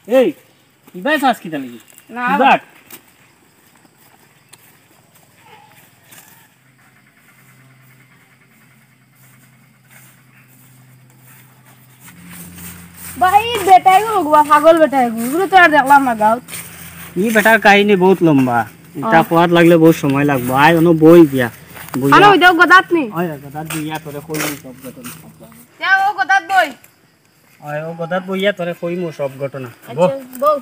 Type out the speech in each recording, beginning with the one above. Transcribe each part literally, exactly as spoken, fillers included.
এই, ইবায় চাস কিতা লাগি? না। ইবায়। ভাই, বেটাইগু, পাগল বেটাইগু, এগুলো তো আর দেখলাম না গাঁওত। ই বেটার কাহিনী বহুত লম্বা, ইটা অয়। কওয়াত লাগলে বহুত সময় লাগবো। আয়, অনো বই গিয়া, বইয়া। আনো, ওই দেখো, গদাত নি। অয়, গদাত বইয়া তোরে কইমু সব ঘটনা। যা, ও গদাত বই। অয়, ও গদাত বইয়া তোরে কইমু সব ঘটনা। আচ্ছা, বউ।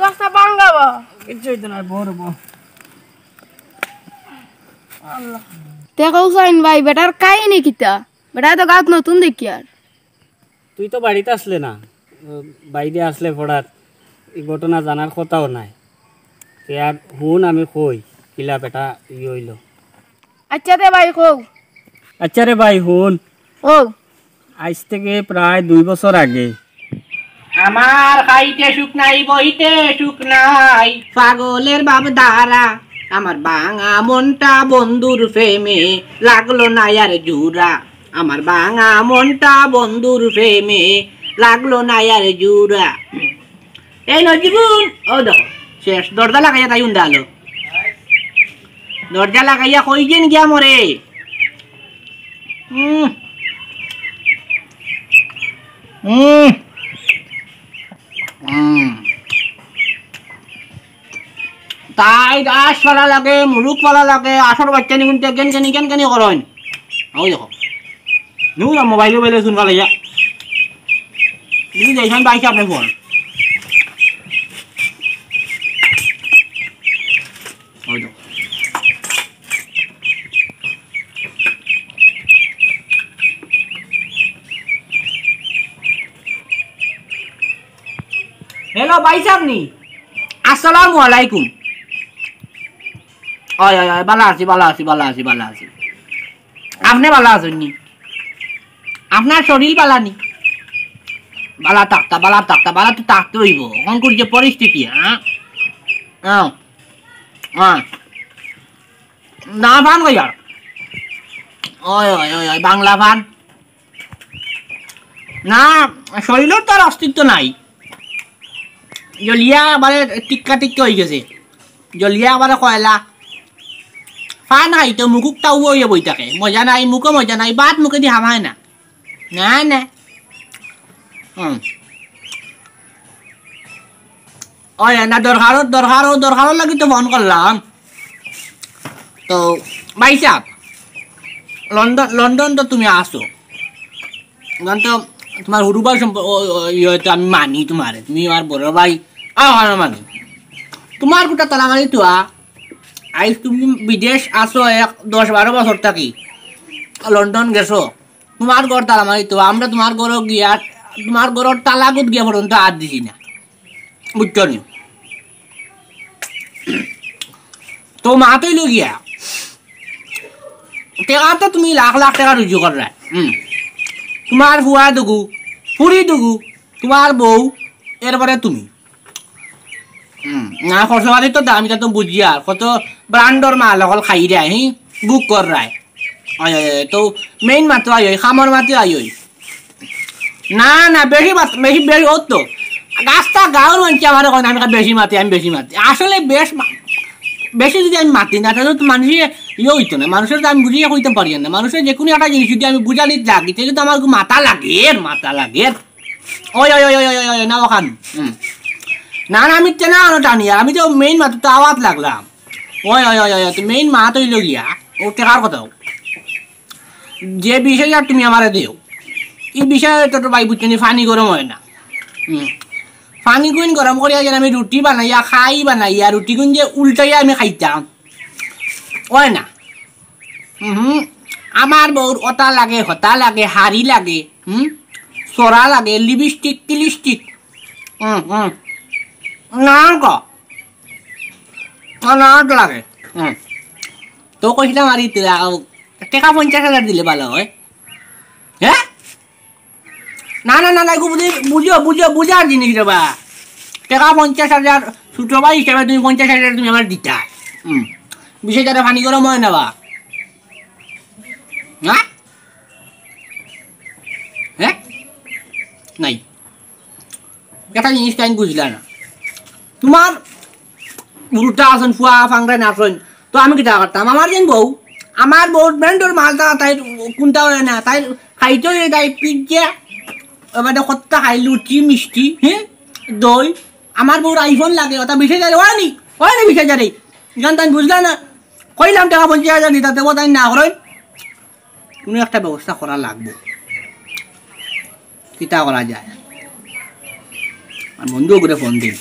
রাস্তা ভাঙ্গা বা। কিচ্ছু অইতো না, বউ রে বউ। আল্লাহ। তে কও চাইন ভাই, বেটার কাহিনী কিতা? বেটা তো গাঁওত নতুন দেখিয়ার। তুই তো বাড়িত আছলে না, বাইরে আছলে পড়াত, ই ঘটনা জানার কথাও নাই। তে আর হুন আমি কই, কিলা বেটা ই অইলো। আচ্ছা রে ভাই, কও। আচ্ছা রে ভাই, হুন। কও। আইজ থাকি প্রায় দুই বছর আগে। আমার খাইতে সুখ নাই, বইতে সুখ নাই, পাগলের ভাব ধারা। আমার ভাঙা মনটা বন্ধুর প্রেমে লাগলো না আর জুড়া। আমার ভাঙা মনটা বন্ধুর প্রেমে লাগলো না আর জুড়া। এই নজিবুল, ও দেখো, শেষ। দরজা লাগাইয়া তাই উন্দালো। দরজা লাগাইয়া কই যেন গিয়া মরে। উম। উম। উম। তাই আশ ফালা লাগে, মুরুক ফালা লাগে, আশর বাচ্চা নিগুনতে গেন গেনি, গেন গেনি করইন। ওই দেখো। নু না মোবাইল মোবাইল শুন ফালাইয়া। দিদি যাইছেন বাইকে আপনি ফোন। ওই দেখো। হ্যালো, ভাই সাহেব নি? আসসালামু আলাইকুম। অয়, অয়, অয়, ভালা আছি, ভালা আছি, ভালা আছি, ভালা আছি। আপনে ভালা আছইন নি? আপনার শরীর ভালা নি? ভালা থাকতা, ভালা থাকতা, ভালা তো থাকতে অইবো। অখনকুর যে পরিস্থিতি, হ্যাঁ? হ্যাঁ। হ্যাঁ। না পান কই আর? অয়, অয়, অয়, অয়, বাংলা পান। না, শরীরর তো আর অস্তিত্ব নাই। জ্বলিয়া একবারে টিক্কা টিক্কা অইগেছে। জ্বলিয়া একবারে কয়লা। পান খাইতো মুখুক তাও অইয়া বই থাকে। মজা নাই, মুখো মজা নাই, ভাত মুখেদি হামায় না। না, না। হুম। অয়, না, দরকারর, দরকারর, দরকারর লাগি তো ফোন করলাম। তো, ভাই সাহেব, লন্ডন, লন্ডন তো তুমি আছো। অখান তো তুমার হুরু ভাই সম্প-, ও, ও, ইয়ে তো আমি মানি তুমারে, তুমি আমার বড় ভাই, আও, আও, মানি। তুমার কুটা তালা মারি তো আ, আইজ তুমি বিদেশ আছো এক দশ বারো বছর থাকি, লন্ডন গেছো, তুমার ঘর তালা মারি তো, আমরা তুমার ঘরো গিয়া, তুমার ঘরর তালাগুত গিয়া পর্যন্ত হাত দিছি না, বুঝছো নি? তো মাত অইলো গিয়া, টেকা তো তুমি লাখ লাখ টেকা রুজি কররায়। হুম। তুমার ফুয়া দুগু, ফুড়ি দুগু, তুমার বউ, এরপরে তুমি। হুম। না, খরচপাতি তো দাম, ইটা তো বুঝিয়ার। কত ব্র্যান্ডর মাল অকল খাইরায়, হি? বুক কররায়। অয়, অয়, অয়, তো মেইন মাতো আয়, অয়, কামর মাতো আয়, অয়। না, না, বেশি মাত-, বেশি, বেশি অত তো। রাস্তা গাঁওর মানষে আমারে কয়, "আমি বেশি মাতি, আমি বেশি মাতি।" আসলে বেশ মা-, বেশি যদি আমি মাতি না, তাইলে তো মানষে ইয়ে অইতো না। মানষরে তো আমি বুঝাইয়া কইতাম পারি না। মানষরে যেকুনু একটা জিনিস যদি আমি বুঝানিত লাগি, তাইলে তো আমার মাতা লাগের, মাতা লাগের। অয়, অয়, অয়, না অখান। হুম। না, না, আমি টেনা আনো টানি, আমি তো মেইন মাতো তো আওয়াত লাগলাম। অয়, অয়, অয়, অয়, তো মেইন মাত অইলো গিয়া, ও টেকার কথা। যে বিশ হাজার তুমি আমারে দেও, ই বিশ হাজার তো, তো ভাই বুঝছো নি, পানি গরম অয় না। হুম। পানি গুইন গরম করিয়া যেন আমি রুটি বানাইয়া, খাই বানাইয়া, রুটি গুইন যে উল্টাইয়া আমি খাইতাম। অয় না। হুম, আমার বউর অতা লাগে, হতা লাগে, হাড়ি লাগে, হুম, সরা লাগে, লিপস্টিক, টিলিস্টিক। হুম, হুম। না গো। ও না লাগে। হুম। তো কইছিলাম আর ইতে, আও, টেকা পঞ্চাশ হাজার দিলে ভালা অয়। হ্যাঁ? না, না, না, না, এগু বুঝি-, বুঝিও, বুঝিও, বুঝার জিনিস রে বা। টেকা পঞ্চাশ হাজার, ছুটো ভাই হিসাবে তুমি পঞ্চাশ হাজার তুমি আমারে দিতা। হুম। বিশ হাজারে পানি গরম অয় না বা। হ্যাঁ? হ্যাঁ? নাই। একটা জিনিস তাইন বুঝলা না। তোমার উল্টা আছইন, ফুয়া ফাংরা নাচইন, তো আমি কিতা করতাম? আমার যেন বউ, আমার বউর ব্র্যান্ডর মালটা তাই কোনটা অয় না, তাই খাইতে অইলে তাই পিজ্জা, ওবাদে কত্তা খাই, লুচি, মিষ্টি, হ্যাঁ, দই। আমার বউর আইফোন লাগে, ওটা বিশ হাজার অয়নি, অয়নি বিশ হাজারে। ইখান তাইন বুঝলা না, কইলাম টেকা পঞ্চাশ হাজার দিতা, তেবো তাইন না করইন। কুনু একটা ব্যবস্থা করা লাগবো। কিতা করা যায়? আর বন্ধু ওগুরে ফোন দিন।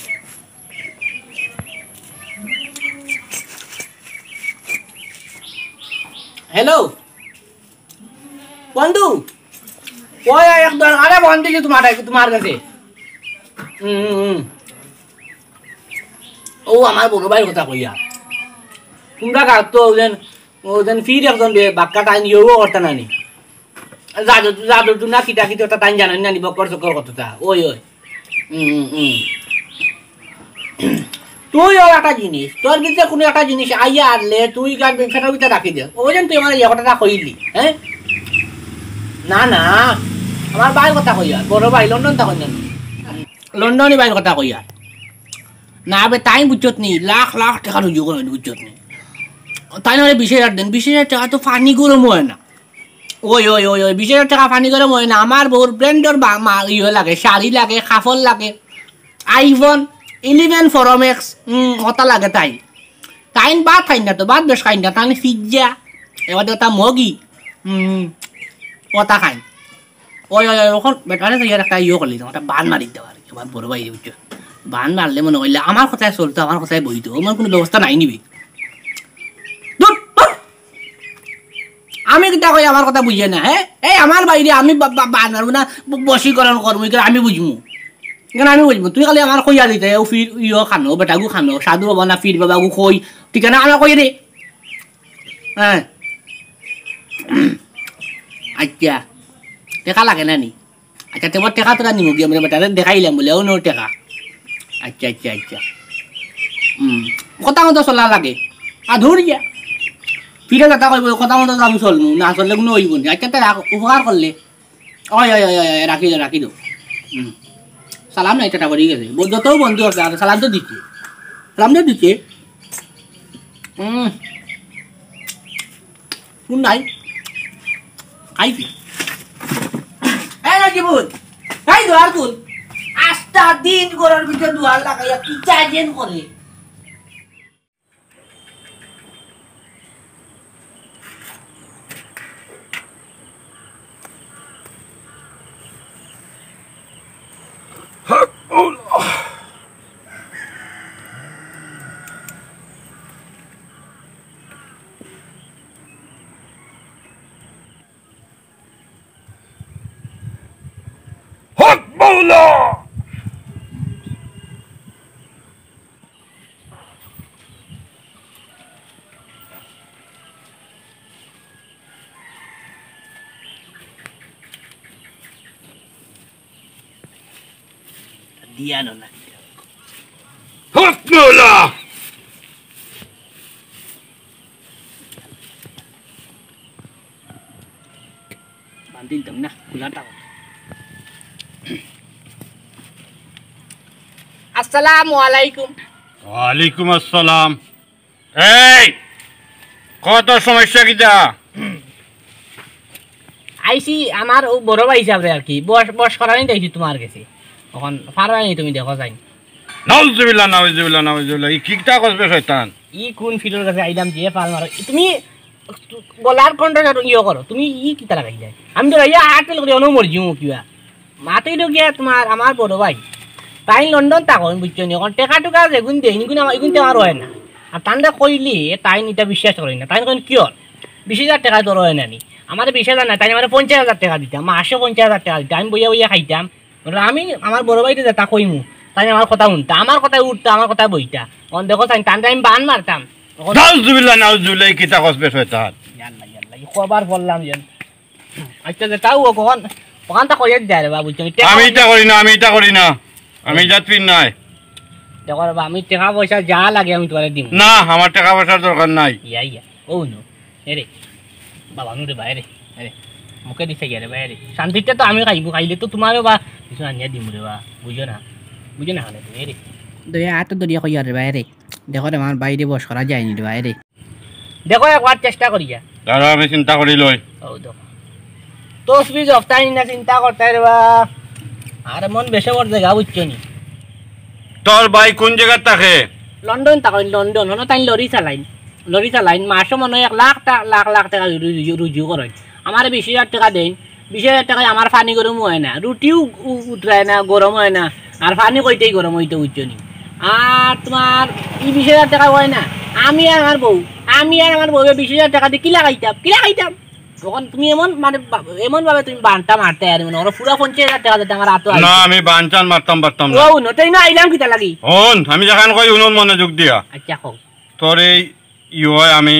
হ্যালো, বন্ধু। ওই, ওই, এক দর-, আরে বন্ধু, যে তোমার, তোমার কাছে। হুম, হুম, হুম। ও, আমার বড় ভাইর কথা কইয়া। তোমরা গাঁওত তো ওজন, ওজন ফির একজন বে-, বাক্কা টাইম ইয়েও করতা নানি। জাদু, জাদু টুনা কিতা কিতা ওটা টাইম জানো না নি, বকর চকর কতটা। ওই, ওই। হুম, হুম, হুম। তুই ওর একটা জিনিস, তোর ভিতরে কোনো একটা জিনিস আইয়া আনলে তুই গান ফেটার ভিতরে রাখি দে। ওই জন্য তুই আমার ইয়ে কথাটা কইলি, হ্যাঁ? না, না, আমার ভাইর কথা কইয়া, বড় ভাই লন্ডন তা কইয়া। লন্ডনি ভাইর কথা কইয়া। না বে, তাই বুঝছত নি, লাখ লাখ টেকা রুজি করে বুঝছত নি। তাই না বিশ হাজার দেন, বিশ হাজার টেকা তো পানি গরম অয় না। ওই, ওই, ওই, ওই, বিশ হাজার টেকা পানি গরম অয় না। আমার বউর ব্র্যান্ডর বা-, মা-, ইয়ে লাগে, শাড়ি লাগে, কাপড় লাগে, আইফোন ইলেভেন প্রো ম্যাক্স, হুম, ওটা লাগে তাই। তাইন ভাত খাইন না তো, ভাত বেশ খাইন না, তাইন পিজ্জা, এবার ওটা মগি, হুম, ওটা খাইন। ওই, ওই, ওই, ওখান বেটারে তো ইয়ার একটা ইয়ে করলি, একটা বান মারি দিতে পারে, আমার বড় ভাই বুঝছো? বান মারলে মনে করলে আমার কথায় চলতো, আমার কথায় বইতো, আমার কোনো ব্যবস্থা নাই নিবি। ধুর, ধুর। আমি কিতা কই, আমার কথা বুঝে না, হ্যাঁ? এই আমার বাইরে আমি বা-, বা-, বানাবো না, ব-, বশীকরণ করবো, এগুলো আমি বুঝবো। এখানে আমি বুঝবো, তুই খালি আমার কইয়া দিতে, ও ফির ইয়ো খানো, বেটাগু খানো, সাধু বাবা না ফির বাবাগু কই, ঠিকানা আমরা কই রে। হ্যাঁ। আচ্ছা, টেকা লাগে না নি? আচ্ছা, তোমার টেকা তোরা নিমু গিয়া, মানে বেটারে দেখাইলাম বলে, ও নো টেকা। আচ্ছা, আচ্ছা, আচ্ছা। হুম, কথা মতো চলা লাগে। আর ধুর গিয়া। ফিরে যাতা কইব, কথা মতো তো আমি চলমু, না চললে কোনো অইব না। আচ্ছা, তে রাখ, উপকার করলে। ওই, ওই, ওই, ওই, ওই, রাখি দেও, রাখি দেও। হুম। সালাম নাই, টেটা পড়ি গেছে। ব-, যত বন্ধু আছে, আর সালাম তো দিচ্ছে। সালাম তো দিচ্ছে। হুম। কোন নাই? খাইছি। এই নাজিবুল, এই দুয়ার খুল। আস্তা দিন ঘরর ভিতরে দুয়ার লাগাইয়া কি চাইলেন করে? হক মাওলা! দিয়া নো না। হক মাওলা! বান্ধিল তো না, খোলাটা। আসসালামু আলাইকুম। ওয়ালাইকুম আসসালাম। এই, কত সমস্যা কিতা? আইছি আমার ও বড় ভাই হিসাবে আর কি, বস, বস করানি আইছি তোমার গেছে। অখন পারবায় নি তুমি দেখো চাইন। নাউজুবিল্লাহ, নাউজুবিল্লাহ, নাউজুবিল্লাহ। ই কিতা কস বে শয়তান? ই কোন ফিরর গেছে আইলাম যে ফাল মারো। তুমি গলার কণ্ঠ ইয়ে করো, তুমি ই কিতা লাগাই যায়? আমি তো ভাইয়া আট ফেল করি, অনো মরজিমু কিবা। মাতইলো গিয়া তোমার আমার বড় ভাই। তাইন লন্ডন থাকইন, বুঝছো নি? অখন টেকা টুকা যেগুন দেইন, ইগুন আমার, ইগুন তো আমার অয় না। আর তানরে কইলে তাইন ইতা বিশ্বাস করইন না। তাইন কইন, "কিয়র? বিশ হাজার টেকা তোর অয় না নি? আমারে বিশ হাজার না, তাইন আমারে পঞ্চাশ হাজার টেকা দিতা, মাসে পঞ্চাশ হাজার টেকা দিতা, আমি বইয়া বইয়া খাইতাম।" বলে, "আমি আমার বড় ভাইরে যেতা কইমু, তাইন আমার কথা হুনতা, আমার কথায় উঠতা, আমার কথায় বইতা।" অখন দেখো তাইন, তানরে আমি বান মারতাম। অখন নাউজুবিল্লাহ, নাউজুবিল্লাহ, ই কিতা কস বে শয়তান? ইয়াল্লা, ইয়াল্লা, ই খবর বললাম যেন। আচ্ছা, যে তাও অখন, অখানতা কইয়া যায় রে বা, বুঝছো নি? টেকা আমি ইতা করি না, আমি ইতা করি না। আমি ইজাত ফির নাই। দেখো রে বা, আমি টেকা পয়সা যা লাগে আমি তোমারে দিমু। না, আমার টেকা পয়সার দরকার নাই। ইয়া, ইয়া। ও নো। এরে। বাবা নু রে বা, এরে। এরে। মুখে দিছে গিয়া রে বা, এরে। শান্তিতে তো আমি খাইবো, খাইলে তো তোমারও বা কিছু আনিয়া দিমু রে বা, বুঝো না? বুঝো না কেনে তুমি, এরে? দয়া আতো দরিয়া কইয়া রে ভাই রে। দেখো রে, আমার বাইরে বস করা যায়নি রে ভাই রে। দেখো একবার চেষ্টা করিয়া। দাঁড়া, আমি চিন্তা করি লই। ও দেখো। তসবি জফতাই না চিন্তা করতায় রে বা। আর মন বেশে বড় জায়গা বুঝছো নি? তোর ভাই কোন জায়গাত থাকে? লন্ডন থাকে, লন্ডন। হনো তাই লরি চালাইন। লরি চালাইন। মাসো মনে হয় এক লাখ টা-, লাখ লাখ টাকা রুজি, রুজি করেন। আমারে বিশ হাজার টাকা দেন। বিশ হাজার টাকায় আমার পানি গরম হয় না, রুটিও উ-, উতরায় না, গরম হয় না, আর পানি কইতেই গরম হইতে বুঝছো নি। আর তোমার এই বিশ হাজার টাকা হয় না, আমি আর আমার বউ, আমি আর আমার বউ বিশ হাজার টাকা দিয়ে কিলা খাইতাম, কিলা খাইতাম। তখন তুমি এমন মানে বা-, এমন ভাবে তুমি বানটা মারতে আর মনে করো পুরা পঞ্চাশ হাজার টাকা দিতে আমার হাতে না, আমি বানচান মারতাম পারতাম না। ও নতে না আইলাম কিতা লাগি? হন, আমি যেখান কই উনুন মনোযোগ দিয়া। আচ্ছা, কও। তোর এই ই হয়, আমি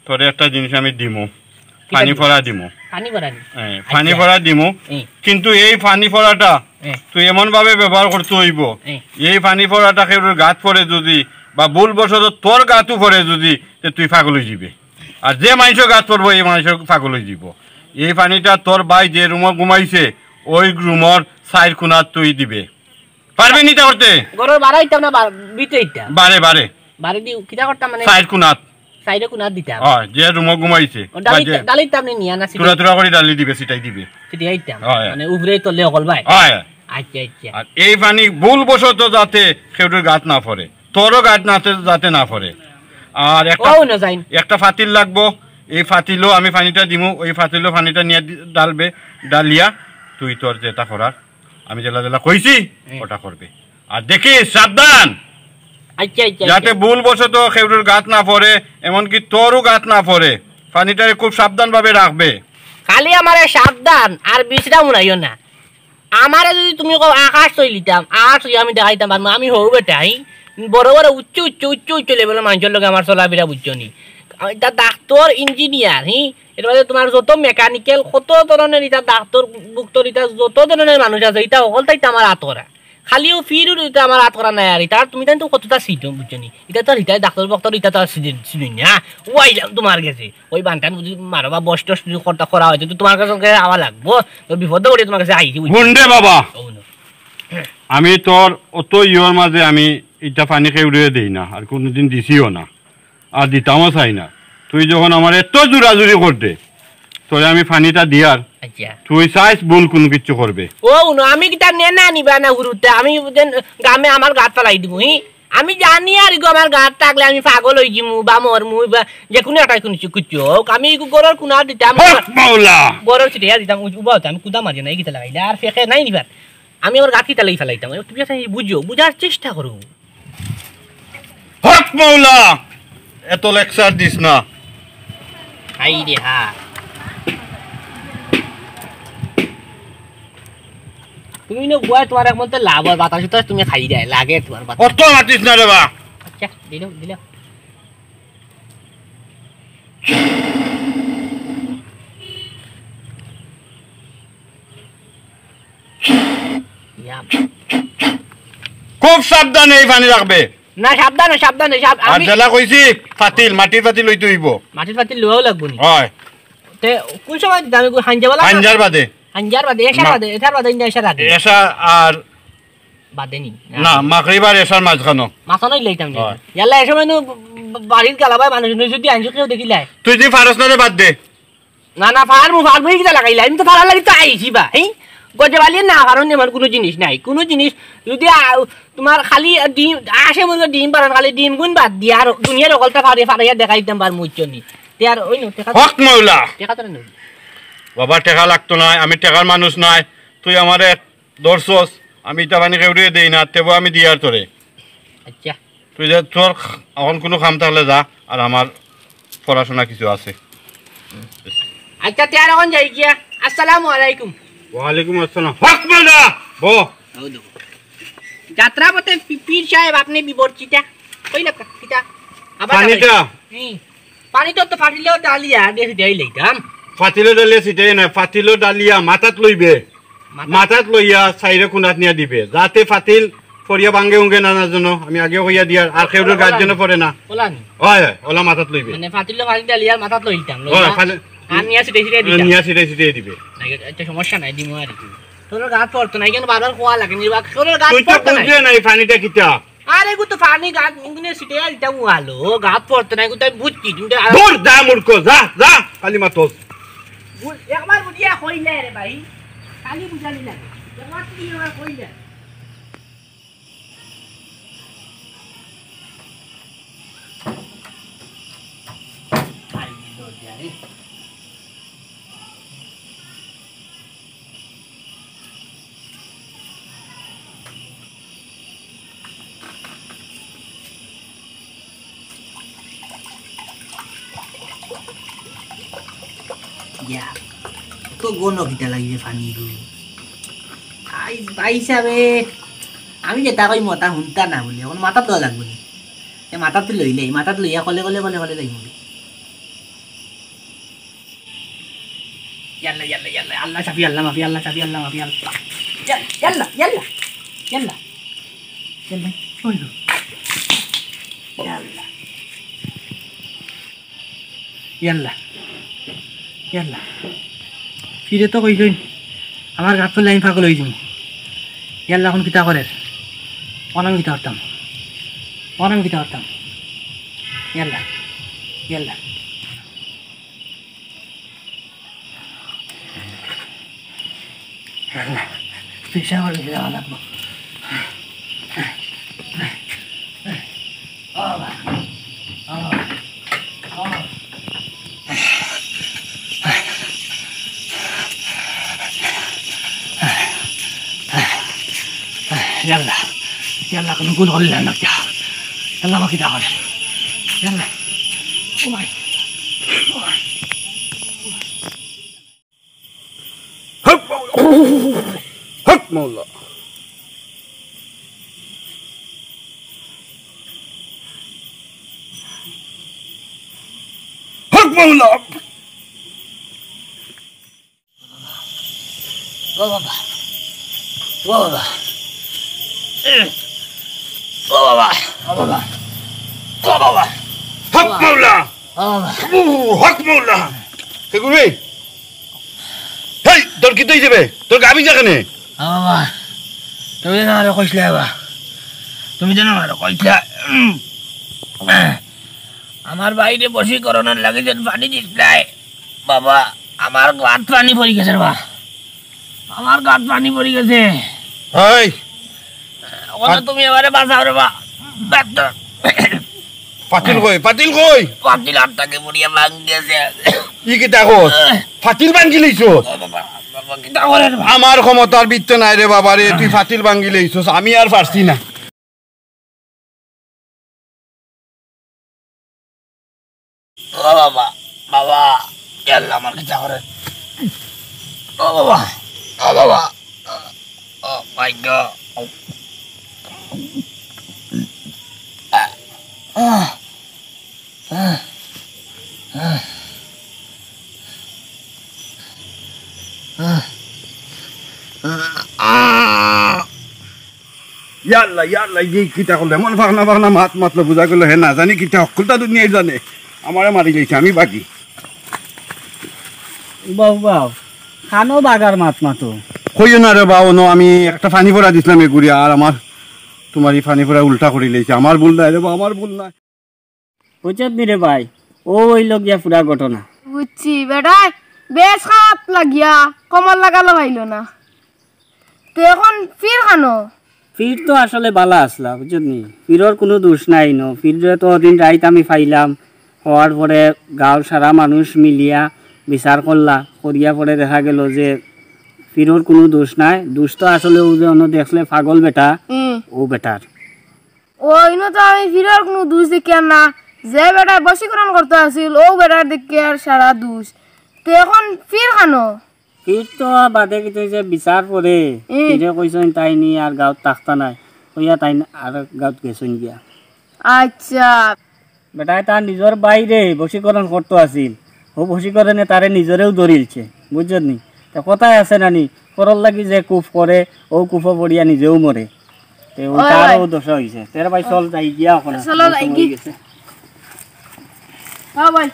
তোরে একটা জিনিস আমি দিমু, ঠিক পানি আছে। ফড়া দিমু। পানি ফড়া নি? হ্যাঁ, আচ্ছা। পানি ফড়া দিমু। হুম। কিন্তু এই পানি ফড়াটা হুম। তুই এমন ভাবে ব্যবহার করতে হইব, হুম। এই পানি ফড়াটা কেউর গাত পড়ে যদি বা ভুলবশত তোর গাতও পড়ে যদি, তে তুই পাগল হয়ে যাবে। আর যে মানুষের গাত পড়বো, এই মানুষের পাগল হয়ে যাব। এই পানিটা তোর ভাই যে রুমো ঘুমাইছে, ওই রুমর সাইড কোনাত তুই দিবে। পারবে নিতে করতে? ঘরর বারে ইতাম না, বার-, ভিতরে ইতাম। বারে, বারে। বারে দি কিতা করতাম মানে? সাইড কোনাত। সাইডে কোনাত দিতাম। হ্যাঁ, যে রুমো ঘুমাইছে। ও, ডালি-, বা যে ডালি ইতাম নি নিয়া না, তুরা তুরা করে ডালি দিবে, ছিটাই দিবে। ছিটাই ইতাম। হ্যাঁ, হ্যাঁ। মানে উপরে তলে হকল ভাই। হ্যাঁ, হ্যাঁ। আচ্ছা, আচ্ছা। আর এই পানি ভুলবশত যাতে কেউর গাত না পড়ে, তোরও গাত না, যাতে না পড়ে। আর একটা, ও, না যাইন। একটা ফাতিল লাগবো, এই ফাতিলও আমি পানিটা দিমু, ওই ফাতিলও পানিটা নিয়ে দি-, ডালবে, ডালিয়া তুই তোর যেটা করার আমি যেলা যেলা কইছি, হুম। ওটা করবে। আর দেখিস, সাবধান, আচ্ছা, আচ্ছা, যাতে আচ্ছা। ভুলবশত কেউর গাত না পড়ে, এমনকি তোরও গাত না পড়ে। পানিটারে খুব সাবধানভাবে রাখবে। খালি আমারে সাবধান আর বিশ্রাম উড়াইও না। আমারে যদি তুমি কও আকাশ ছইলিতাম, আকাশ ছইয়া আমি দেখাইতাম পারমু, আমি হউ বেটা, হি? বড় বড় উচ্চ, উচ্চ, উচ্চ, উচ্চ লেভেলর মানুষের লগে আমার চলাফেরা বুঝছো নি? আমি তা ডাক্তার, ইঞ্জিনিয়ার, হি? এর বাদে তোমার যত মেকানিক্যাল, কত ধরনের ইতা ডাক্তার, ডুক্তর, ইতা যত ধরনের মানুষ আছে, ইতা হকলতা ইতা আমার আত করা। খালিও ফিরুর ইতা আমার আত করা নাই আর ইতা। আর তুমি তাই তো কতটা সিট, বুঝছো নি? ইতা তো আর ইতা ডাক্তার বক্তর ইতা তো আর সিট, সিট না। ও আইলাম তোমার গেছে। ওই বানটান যদি মারো বা বস টস যদি করতা করা হয়, তো তোমার কাছে আওয়া লাগবো। তো বিপদ করে তোমার কাছে আইছি, বুঝছো? হুন রে বাবা। ও না। আমি তোর অত ইয়র মাঝে আমি ইটা পানি কেউরে দেই না, আর কোনোদিন দিছিও না। আর দিতামও চাই না। তুই যখন আমার এত জোরাজুরি করতে, তোরে আমি পানিটা দিয়ার, আচ্ছা। তুই চাইস ভুল কোনো কিছু করবে। ও, উনো, আমি কিতা নে না নিবা না হুরুতে? আমি যেন গামে আমার গাত ফালাই দিমু, হি? আমি জানি আর ইগু আমার গাত থাকলে আমি পাগল হই যিমু বা মরমু বা যে কোনো একটা কোনো কিছু, কিছু হোক। আমি ইগু গরর কুনা দিতাম, হক মাওলা! গরর ছিটিয়া দিতাম, উ-, উবা হতে আমি কুদা মারি না, এই কিতা লাগাইলে আর ফেকে নাই নিবার। আমি আমার গাত কিতা লাগি ফালাইতাম? এ, তুমি একটা বুঝো, বুঝার চেষ্টা করো। হক মাওলা, এত লেকচার দিস না। হাই রে হা। তুমি না বুয়া তোমার এক মতে লাভ হয়, বাতাস উতাস তুমি খাই দেয়, লাগে তোমার বাতাস। অত মাতিস না রে বা। আচ্ছা, দিল, দিল। ইয়া। খুব সাবধানে এই পানি রাখবে। না, সাবধানে, সাবধানে, সাব-, আর আমি যেলা কইছি, ফাতিল, মাটির ফাতিল লইতে হইব। মাটির ফাতিল লওয়াও লাগবো নি? হয়। তে কোন সময় দিতাম? আমি হাঞ্জাবালা? হাঞ্জার বাদে। হাঞ্জার বাদে, এশার মা-, বাদে, এশার বাদে, না এশার আগে। এশা আর বাদে নি? না, মাগরিব আর এশার মাঝখানো। মাঝখানো লইতাম নি। হয়। ইয়াল্লা, এ সময় নু বা-, বাড়ির গালাবায় মানুষ নু যদি আনছো কেউ দেখিলাই। তুই যদি ফারস না রে বাদ দে। না, না, ফারমু, ফারমু, এই কিতা লাগাইলা? আমি তো ফারার লাগি তো আইছি বা, হি? গজে বালিয়ে না ফারন এমন কোনো জিনিস নাই। কোনো জিনিস যদি আ-, তোমার খালি ডিম, আসে মুরগি ডিম পারন, খালি ডিম গুন বাদ দিয়া আর দুনিয়ার অকলতা ফারে, ফারাইয়া দেখাই দিতাম পারমু, বুঝছো নি? তে আর ওই নো, টেকা হক মাওলা। টেকা তোরা নেই। বাবা, টেকা লাগতো নায়, আমি টেকার মানুষ নায়। তুই আমারে ধরছস, আমি ইটা পানি কেউরে দেই না, তেবো আমি দিয়ার তোরে। আচ্ছা। তুই যা, তোর এখন কোনো কাম থাকলে যা, আর আমার পড়াশোনা কিছু আছে। আচ্ছা, তে আর এখন যাই গিয়া। আসসালামু আলাইকুম। ওয়ালাইকুম আসসালাম। হক মাওলা, বহ। যাত্রা পথে পি-, পীর সাহেব, আপনি বিবর্চিতা। কই না কা-, কিতা? আবার পানিটা? যাবে। হুম। পানি তো, তো ফাটিলেও ডালিয়া দিয়ে ছিটাই লইতাম। ফাটিলেও ডালিয়া ছিটাই না, ফাটিলেও ডালিয়া মাথাত লইবে। মাথাত? মাথাত লইয়া সাইরে কুনাত নিয়া দিবে। যাতে ফাটিল ফড়িয়া ভাঙ্গে উঙ্গে না, না যেন, আমি আগে কইয়া দিয়ার, আর কেউর গাত যেন পড়ে না। ওলা নি? হয়, হয়, ওলা মাথাত লইবে। মানে ফাটিলেও ফাটিল ডালিয়া মাথাত লইতাম, লইয়া হয়, ফাটিল আর নিয়া ছিটাই ছিটাই দিতাম। নিয়া ছিটাই ছিটাই দিবে। না, এটা সমস্যা নাই, দিমু আর কি। তোর গাত পড়তো না, ইখান বারবার কওয়া লাগে নি বা, তোর গাত তুই তো পড়তো না। বুঝলে না এই পানিটা কিতা? আরে, এগু তো পানি গাত, ইগুনে সিটে আর ইটা উহালো, গাত পড়তো না, এগু তো আমি বুঝছি, তুমি তো আর দূর যা মূর্খ, যা, যা, খালি মাতস। বু-, একবার বুঝিয়া কইলে রে ভাই, খালি বুঝানি লাগে, একবার তুই আমার কইলে। ইয়া, তো গণ কিতা লাগি রে পানি গো? আই, ভাই সাবে, আমি যেতা কইমু অতা হুনতা না বুলে, অখন মাথাত লওয়া লাগবো নি? এ মাথাত লইলে, মাথাত লইয়া কলে কলে কলে কলে যাইমু। ইয়াল্লা, ইয়াল্লা, ইয়াল্লা, আল্লাহ শাফি, আল্লাহ মাফি, আল্লাহ শাফি, আল্লাহ মাফি, আল্লাহ। ইয়া-, ইয়াল্লা, ইয়াল্লা, ইয়াল্লা। ইয়াল্লা, ওই গো। ইয়াল্লা। ইয়াল্লা। ইয়াল্লা। ফিরে তো কইছইন, আমার গাত পড়লে আমি পাগল অই যাইমু। ইয়াল্লা, অখন কিতা করের? অখন আমি কিতা করতাম? অখন আমি কিতা করতাম? ইয়াল্লা। ইয়াল্লা। পিশাব করি যাওয়া লাগবো। ইয়াল্লা, ইয়াল্লা, কোনো ভুল করলে না কিতা? ইয়াল্লা, আমাকে কিতা করে? ইয়াল্লা, ও ভাই, ও ভাই। হক মাওলা। হক মাওলা। হক মাওলা। ও বাবা। ও বাবা। ও বাবা। ও বাবা। ও বাবা। হক মাওলা। ও বাবা। ও হক মাওলা। কে করবে? হেই, তোর কিতা অইছে বে? তোর গা ভিজা কেনে? ও বাবা, তুমি যেন আমারে কইছলায় বা। তুমি যেন আমারে কইছলায়। উম। আমার ভাইরে বশীকরণর লাগি যেন পানি দিছলায়। বাবা, আমার গাত পানি পড়ি গেছে রে বা। আমার গাত পানি পড়ি গেছে। হেই, অখন আর তুমি আমারে বাঁচাও রে বা। ডাক্তার। পাতিল কই? পাতিল কই? পাতিল আত থাকি পড়িয়া ভাঙ্গি গেছে। ই কিতা কস? পাতিল ভাঙ্গি লইছস? ও বাবা, বাবা, কিতা করের বা? আমার ক্ষমতার ভিতরে নাই রে বাবা রে, তুই পাতিল ভাঙ্গি লইছস, আমি আর পারছি না। ও বাবা, বাবা, ইয়াল্লা, আমার কিতা করে? ও বাবা, ও বাবা, oh my God. ইয়াল্লা, ইয়াল্লা, ই কিতা করলে? এমন ফাকনা ফাকনা মাত মাতলো, বুঝা গেল হে না জানি কিতা, হক্কলতা দুনিয়ায় জানে। আমারে মারি লইছে, আমি বাগি। বাউ, বাউ, খানো বাগার মাত মাতো। কইও না রে বাউ, অনো আমি একটা পানি পড়া দিছলাম এগুরে, আর আমার, তুমার ই পানি পড়া উল্টা করি লইছে। আমার ভুল নাই রে বাউ, আমার ভুল নাই। বুঝছত নি রে ভাই, অউ অইলো গিয়া পুরা ঘটনা। বুঝছি, বেটায় বেশ খারাপ লাগিয়া কমর লাগালো পাইলো না। তে অখন ফির খানো? ফির তো আসলে বালা আছলা, বুঝছত নি? ফিরর কুনু দুষ নাই ন। ফিররে তো অদিন রাইত আমি পাইলাম, পাওয়ার পরে গাঁওর সারা মানুষ মিলিয়া বিচার করলা, করিয়া পরে দেখা গেল যে ফিরর কুনু দুষ নাই, দুষ তো আসলে অউ যে অনো দেখলে পাগল বেটা, হুম। অউ বেটার। অউ, ইনো তো আমি ফিরর কুনু দুষ দেখিয়ার না, যে বেটায় বশীকরণ করতো আছিল, অউ বেটার দেখিয়ার সারা দুষ। তে অখন ফির খানো? ফির তো বাদে কিতা অইছে, বিচার পরে, হুম। ফিরে কইছইন তাইন নি আর গাঁওত থাকতা নায়, কইয়া তাইন আর গাঁওত গেছইন গিয়া। আচ্ছা। বেটায় তার নিজর ভাইরে বশীকরণ করতো আছিল, অউ বশীকরণে তারে নিজরেউ ধরিলছে, বুঝছত নি? তে কথায় আছে না নি, পরর লাগি যে কুফ করে, অউ কুফো পড়িয়া নিজেউ মরে। তে অউ ওই তারও ভাই। দশা অইছে। তে রে ভাই, চল যাই গিয়া অখন, চলো যাই সময় গি। অই গেছে। হ্যাঁ ভাই।